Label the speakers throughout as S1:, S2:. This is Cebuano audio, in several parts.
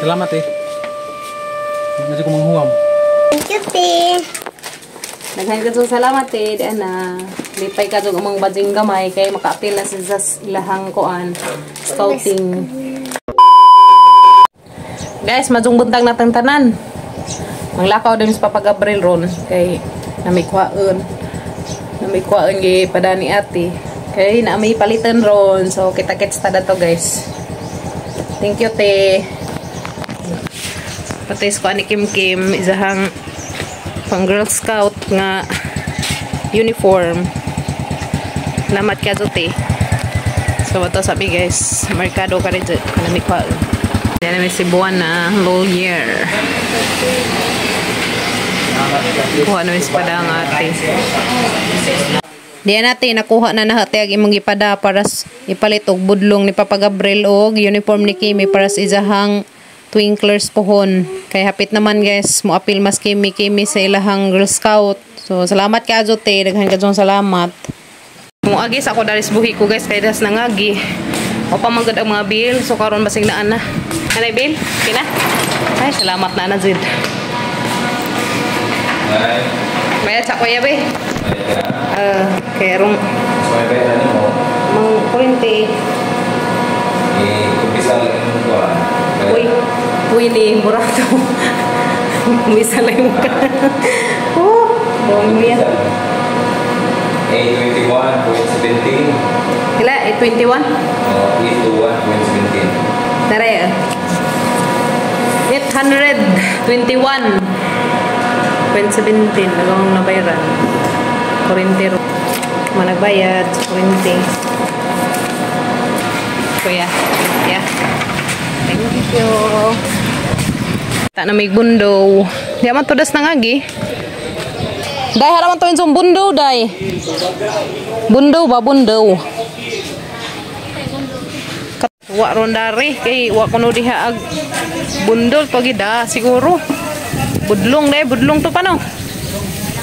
S1: Salamat eh. Medyo ko manghuam.
S2: Thank you, te.
S3: Daghan ka salamat eh, di na. Lipay ka jud among bading gamay kay makaapil na sa ilahang kuan scouting. Guys, madung buntag natang tanan. Manglakaw din sa Papa Gabriel ron kay namikwaon. Namikwaon gi padani ate. Kay na may palitan ron. So kita-kits ta dato, guys. Thank you, te. Patis ko ani Kim Kim isahang pang Girl Scout nga uniform. Salamat ka te. So ato sabi, guys, merkado ka rin kanami kwa. Yan namin si Buwan na low year. Kuha namin si padang ate. Diyan natin, nakuha na nahati ang imong gipada para ipalit og budlong ni Papa Gabriel og uniform ni Kimi para sa isahang Twinklers pohon. Kay hapit naman, guys, mo apil mas Kimi Kimi sa ilahang Girl Scout. So salamat ka te, daghan ka salamat. Muagi sa ako daris buhi ko, guys, kay das nangagi. O pa man gud ang mga bill, so karon basig na ana. Anay bill? Kina? Ay, salamat na na jud. Bayad sa kuya be. Kay rong
S4: May bayad mo.
S3: Mang kurente.
S4: Eh, kumpisa lang yung kuha.
S3: Uy, uy ni burato. Kumisa lang mo ka. Oh, buong mo yan.
S4: 821.17.
S3: Kila, 821?
S4: Oh, 821.17.
S3: Tara. 821.17. Nagawang nabayaran. Kurente ro. Managbayad. Kurente. Kuya. Yeah. Thank you. Ta na may bundo. Di man tudas na ngagi. Day haraman to yung bundo day. Bundo ba bundo. Wa ron dari kay wa kuno diha ag bundol to gida siguro. Budlong day, budlong to pa no.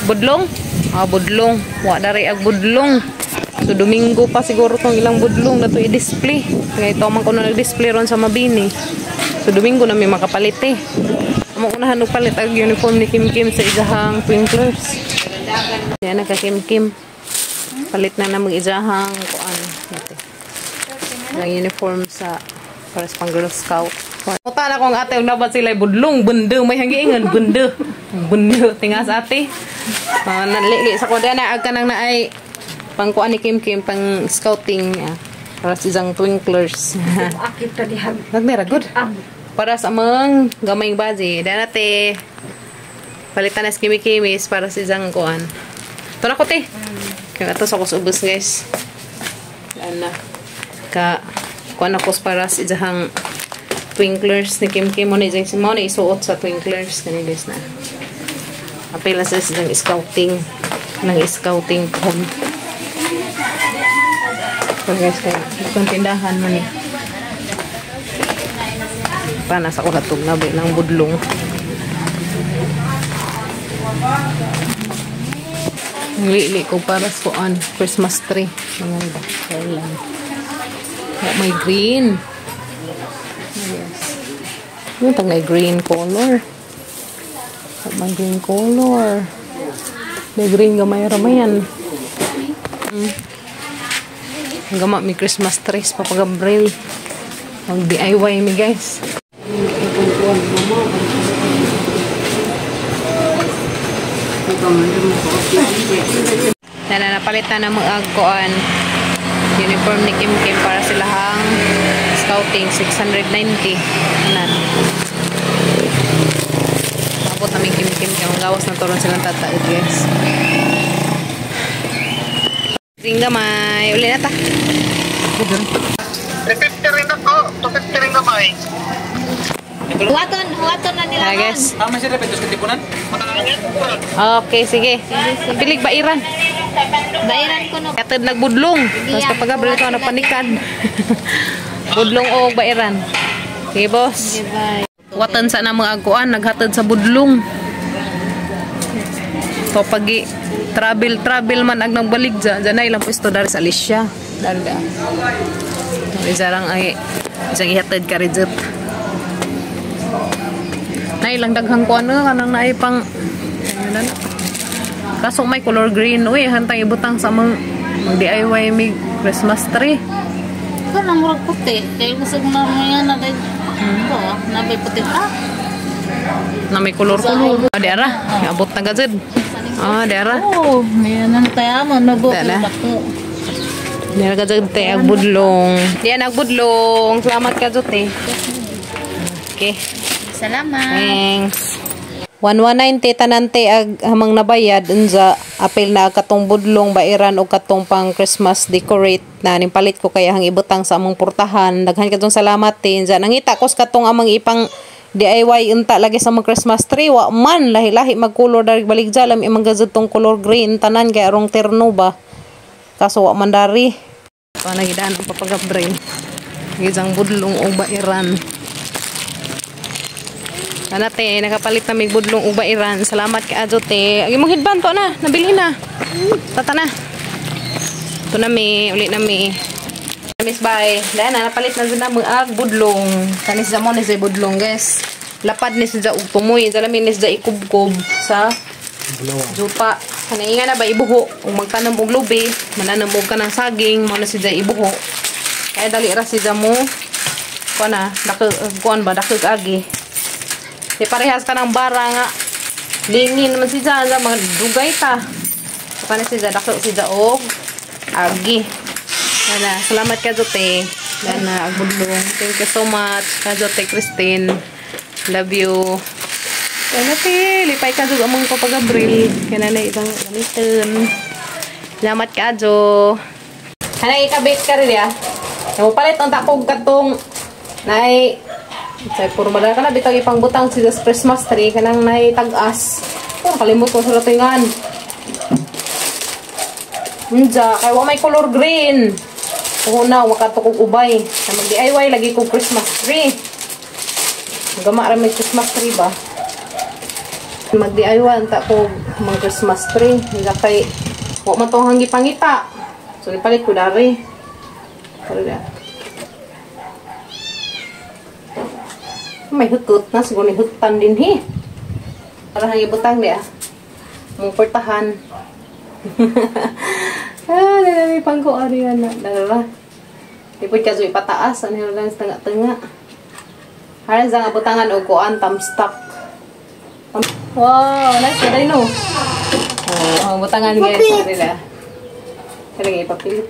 S3: Budlong? Ah, budlong. Wa dari ag budlong. So Domingo pa siguro tong ilang budlong na to i-display. Kaya ito man kuno nag-display ron sa Mabini. So Domingo na may makapalit eh. Amo unahan og palit ag uniform ni Kim Kim sa isahang Twinklers. Yan nagka Kim Kim. Palit na na mag isahang kuan. Ate. Ang uniform sa para sa pang Girl Scout. Muta na kong ate, dapat sila budlong, bundo, may hangiingan, bundo. Bundo, tingas ate. Nalili sa ko na ag kanang naay pang kuan ni Kim Kim pang scouting para sa isang Twinklers.
S2: Akit ta diha.
S3: Nagnira good. Para sa amang gamayng bazi. Dan ate palitan na sa Kimi Kimis para sa isang kuan. Ito na ko te. Kaya ato sa ko sa ubos, guys. Yan na. Ka kuan ako para sa isang Twinklers ni Kim Kim mo na isang mo na isuot sa Twinklers kani, guys, na. Apil na sa isang scouting ng scouting home. So guys, kaya itong tindahan man eh. Pa nasa ko natug na ng budlong. Lili ko para sa kuan Christmas tree. Mga iba. Kailan. Oh, may green. Yes. Yung tag green color. Oh, may green color. May green gamay ramayan. Gama may Christmas trees Papa Gabriel. Mag DIY mi, guys. Nana napalitan na mga kuan uniform ni Kim Kim para silahang scouting 690. Anan. Abot namin Kim Kim kay magawas na turon silang tataid, guys. Ring gamay. Uli na ta.
S5: 350 rin ako. 250 rin gamay.
S2: Huwaton, huwaton na nila.
S3: Hi, guys.
S1: Tama siya dapat sa Katipunan?
S3: Okay, sige. Pilig bairan.
S2: Bayaran ko no.
S3: Katad nagbudlong. Tapos kapag Gabriel ko napanikan. Budlong o bairan. Sige, boss.
S2: Bye.
S3: Watan sa na mga agkuan, naghatod sa budlong. So pag travel travel man ag nagbalik dyan, dyan na ilang pwesto dari sa Alicia. Dari da. Isa lang ay isang ihatod ka rin. Nay lang daghang kuan kanang naay pang ano na. Kaso may color green uy, hantang ibutang sa among mag DIY mig Christmas tree.
S2: Kanang murag puti, kay busog na mo yan na na may puti pa.
S3: Na may color-color. Ah, di ara. Abot na gazed. Ah, di ara.
S2: Oh, may nang tayo mo no bo.
S3: Dala. Di ara gazed te agbudlong. Di ana agbudlong. Salamat ka jud te. Okay.
S2: Salamat.
S3: Thanks. 1190 tanan te ag hamang nabayad unsa apil na katong budlong bairan og katong pang Christmas decorate na ning palit ko kay ang ibutang sa among portahan. Daghan kadtong salamat te. Unsa nangita ko sa katong amang ipang DIY unta lagi sa among Christmas tree wa man lahi-lahi magkolor dari baligja lami man gazud tong color green tanan kay arong terno ba. Kaso wa man dari. Pa nagidaan ang Papa Gabriel. Gizang budlong og bairan. Ana te, nakapalit na may budlong ug bairan. Salamat kay Ajo te. Ang imong headband to na, nabili na. Tata na. Ito na mi, uli na mi. Miss bye. Dahil na napalit na na mga budlong. Kanis sa mo ni sa budlong, guys. Lapad ni sa og tumoy, sa lamin ni sa ikubkob sa juta. Kanang inga na ba ibuho ug magtanom og lubi, mananam og kanang saging, mo na siya ibuho. Kaya dali ra siya mo. Kuan na, dako kuan ba dako agi. Di parehas ka ng bara nga. Lingin naman si Jaza, mga dugay ta. So, kana si Jaza, dako si Jaza og agi. Yan na, salamat ka Jote. Yan na, agbudlong. Thank you so much, ka Jote Christine. Love you. Yan na, te. Lipay ka jud among Papa Gabriel. Yan na, isang gamitin. Salamat ka, Jo. Hanay, ikabit ka rin, ya. Palit ang takog katong nay say puro madala ka na bitag ipangbutang si Christmas tree kanang nay tag-as. Oh, kalimot ko sa latingan. Unja, kay wa may color green. Una, wakato kog ubay. Sa mag DIY lagi kog Christmas tree. Gama ra may Christmas tree ba? Mag DIY anta kog mga Christmas tree. Unja kay wa man tong hanggi pangita. So nipalit ko dari. Pero may hukot na siguro ni huktan din hi. Para hang ibutang di ah. Mong portahan. Ah, dali pangko ari ana. Dara. Di pud kaso ipataas ano lang sa tanga-tanga. Haras ang abutangan og kuan thumbstock. Wow, nice na dai no. Oh, butangan guys nila. Kaya ipapilit.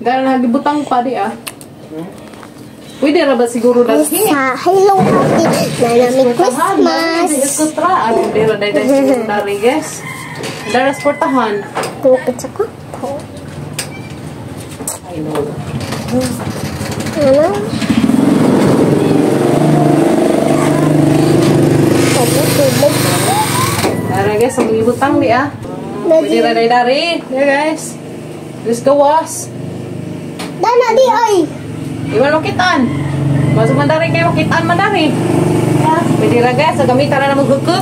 S3: Dara na gibutang pa di ah. Pwede ra ba siguro dati?
S6: Hello, ate. Nanami Christmas.
S3: Kutra. Ano, dera, dera, dera, guys. Dera, sportahan.
S6: Tukit sa kwarto.
S3: I know.
S6: Ano?
S3: Dara, guys. Ang ibutang di, ah. Pwede ra, dera, dera. Dera, guys. Let's go, was.
S6: Dana, di, ay.
S3: Iwan makitaan. Masuk mandari kayo makitaan mandari. Pwede ra guys, gamitan na namang hukot.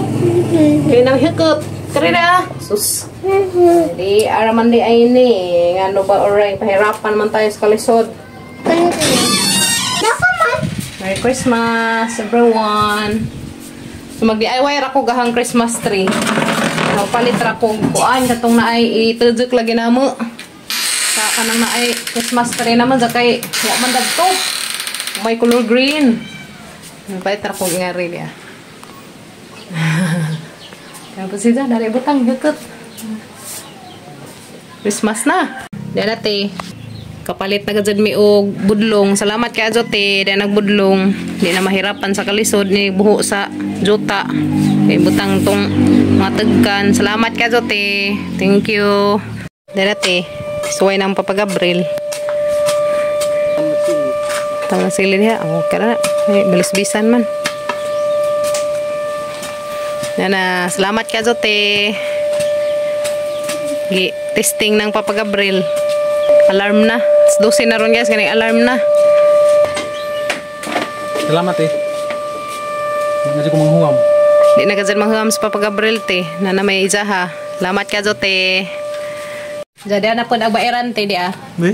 S3: Kaya nang hukot. Kaya na. Sus. Di araman di ay ni. Ngano ba oray pahirapan man tayo sa kalisod. Merry Christmas everyone. So mag DIY ra ko gahang Christmas tree. Palit ra ko kuan katong naay itudjok lagi namo. Sa kanang naay Christmas tree naman sa kay wa man dagto. May color green. Palit ra ko ngari niya. Tapos siya dari butang hukot. Christmas na. Dala te. Kapalit na gajud mi og budlong. Salamat kay Ajo te, dahil nagbudlong. Di na mahirapan sa kalisod ni buho sa juta. Kay butang tong mga tagkan. Salamat kay Ajo te. Thank you. Dala te. Suway ng Papa Gabriel. Tama sili diha. Okay na. Ay, bilis-bisan man. Yan na. Salamat ka, Jote. Testing ng Papa Gabriel. Alarm na. 12 na ron guys. Kaning alarm na.
S1: Salamat eh. Hindi ko manghuam.
S3: Hindi na kasi manghuam sa Papa Gabriel te. Na na may isa ha. Salamat ka, Jote. Jadi ana pun ang bairan te di ah.
S1: Di?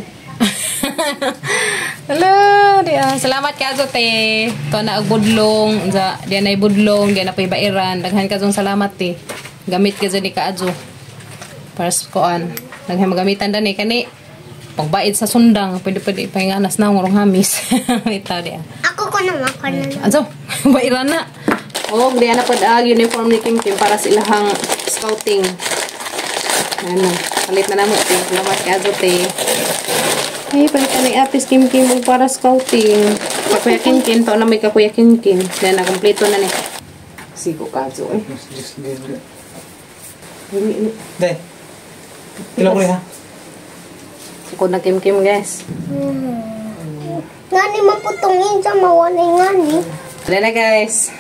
S3: Hello, di ah. Salamat ka te. To na og budlong, unsa diyan ay budlong, diyan na pay bairan. Daghan ka salamat te. Gamit ka ni kaadyo. Para sa kuan. Daghan magamitan dani kani. Pagbaid sa sundang, pwede pwede ipahinganas na ngurong hamis. Itaw diya.
S6: Ako ko na, ako na.
S3: Adyo, bairan na. Og diyan na pud ag uniform ni Kim Kim para sa ilahang scouting. Ano, palit na namo te. Salamat ka te. Ay, palit na ni Ate Kim Kim og para scouting. Kakuya Kim Kim, to na may kakuya Kim Kim. Diyan na kompleto na ni. Sigo ka eh. Dili,
S1: Day. Kilo ko ha.
S3: Sukod na Kim Kim, guys.
S6: Ngani man putong insa mawala ngani.
S3: Dali na, guys.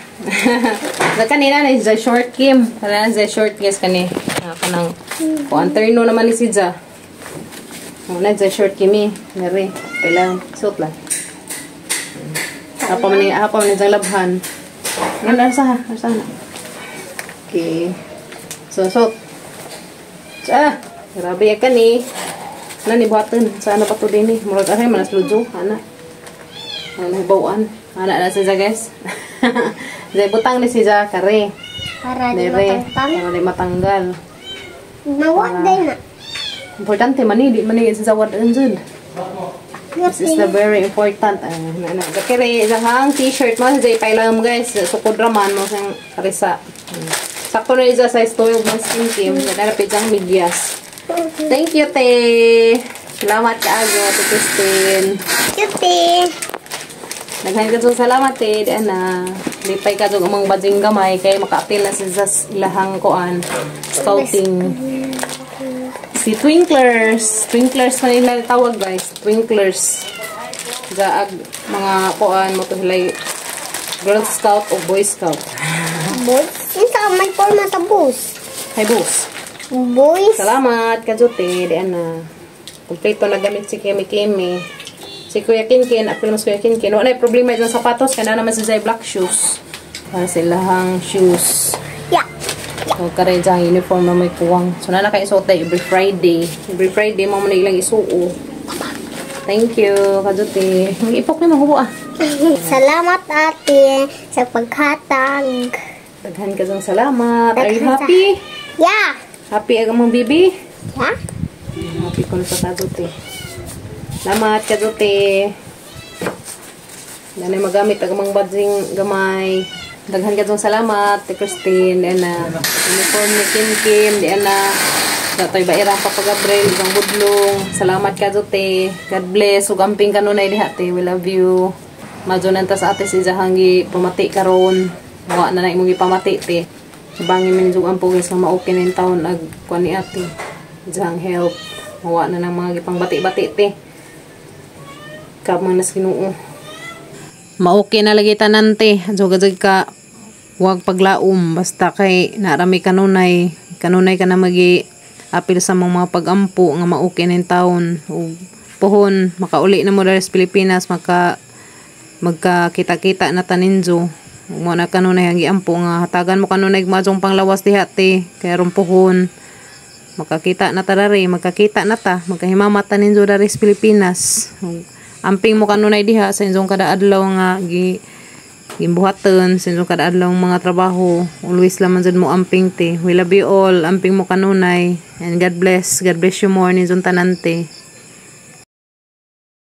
S3: Sa kanina na si short Kim. Kanina si short guys kani. Ah, kanang kuan terno naman ni si Ja. Muna sa short Kim eh. Nere. Kailang suot lang. Apa man ni sa labhan. Yan arsa ha, arsa na. Okay. So suot. Ah, grabe ya kani. Ana ni buhaton. Sa ano pa to din eh. Murag aray manas lujo ana. Ana bawaan. Ana na siya guys. Zay butang ni siya kare.
S6: Para di
S3: Dere.
S6: matangtang.
S3: Para di matanggal.
S6: Mawad day na.
S3: Importante man ni di man ni sa wad jud. This is the very important. Ah, na na. Kere isang t-shirt mo sa ipailang mo guys. Sukod raman mo sang karisa. Sakto na isa size 12 mas Kim Kim. Narapit ang medyas. Thank you, te. Salamat kaayo, Te Christine.
S6: Cute.
S3: Daghan ka salamat, te. Di ana. Lipay ka dyan umang badjing gamay kay makaapil na sa ilahang kuan scouting. Si Twinklers. Twinklers man nila tawag, guys. Twinklers. Gaag mga kuan mo to hilay Girl Scout o Boy Scout.
S6: Boys? Unsa may forma sa bus?
S3: Hay boss.
S6: Boys?
S3: Salamat kajote. Di ana. Kompleto na gamit si Kimi Kimi. Si Kuya Kinkin, apil mas Kuya Kinkin. Wala na problema dyan sapatos. Kaya na naman si black shoes. Para sa ilahang shoes.
S6: Yeah.
S3: So, kare dyan, uniform na may kuwang. So, na nakaisuot tayo every Friday. Every Friday, mo na ilang isuo. Thank you, kajote. Mag-ipok ni mahubo ah.
S6: Salamat ate sa paghatag.
S3: Daghan ka dyan salamat. Are you
S6: Daghan sa-
S3: happy?
S6: Yeah.
S3: Happy ang mong baby?
S6: Yeah?
S3: Happy ko na sa kajote. Salamat, kajote. Nanay magamit ang mga badjing gamay. Daghan ka dyan salamat, Te Christine, di na uniform ni Kim Kim, di na Datoy Bairang Papa Gabriel, isang budlong. Salamat kajote. God bless. Ug amping kanunay diha te. We love you. Madyo nanta sa ate si Jahanggi pamati karon. Wa na na imong gipamati te. Bangin min jug ampo guys nga ma-okay na yung taon ag kuan ni ate. Jahang help. Mawa na ng mga gipang bati-bati te. Kamang nas Ginoo. Maokay na lagi tanan te. Jug ka wag paglaom basta kay narami kanunay kanunay ka na magi apil sa mong mga pagampo nga maokay na yung taon ug pohon makauli na mo diri sa Pilipinas maka magkakita-kita na taninjo ug mo na kanunay ang giampo nga hatagan mo kanunay majong panglawas diha te kay aron pohon makakita na ta diri magkakita na ta magkahimama ta ninjo diri sa Pilipinas. Ug amping mo kanunay diha sa inyong kada adlaw nga gi gimbuhaton sa inyong kada adlaw mga trabaho. Always lamang jud mo amping te. We love you all. Amping mo kanunay and God bless. God bless you more ninyong tanan te.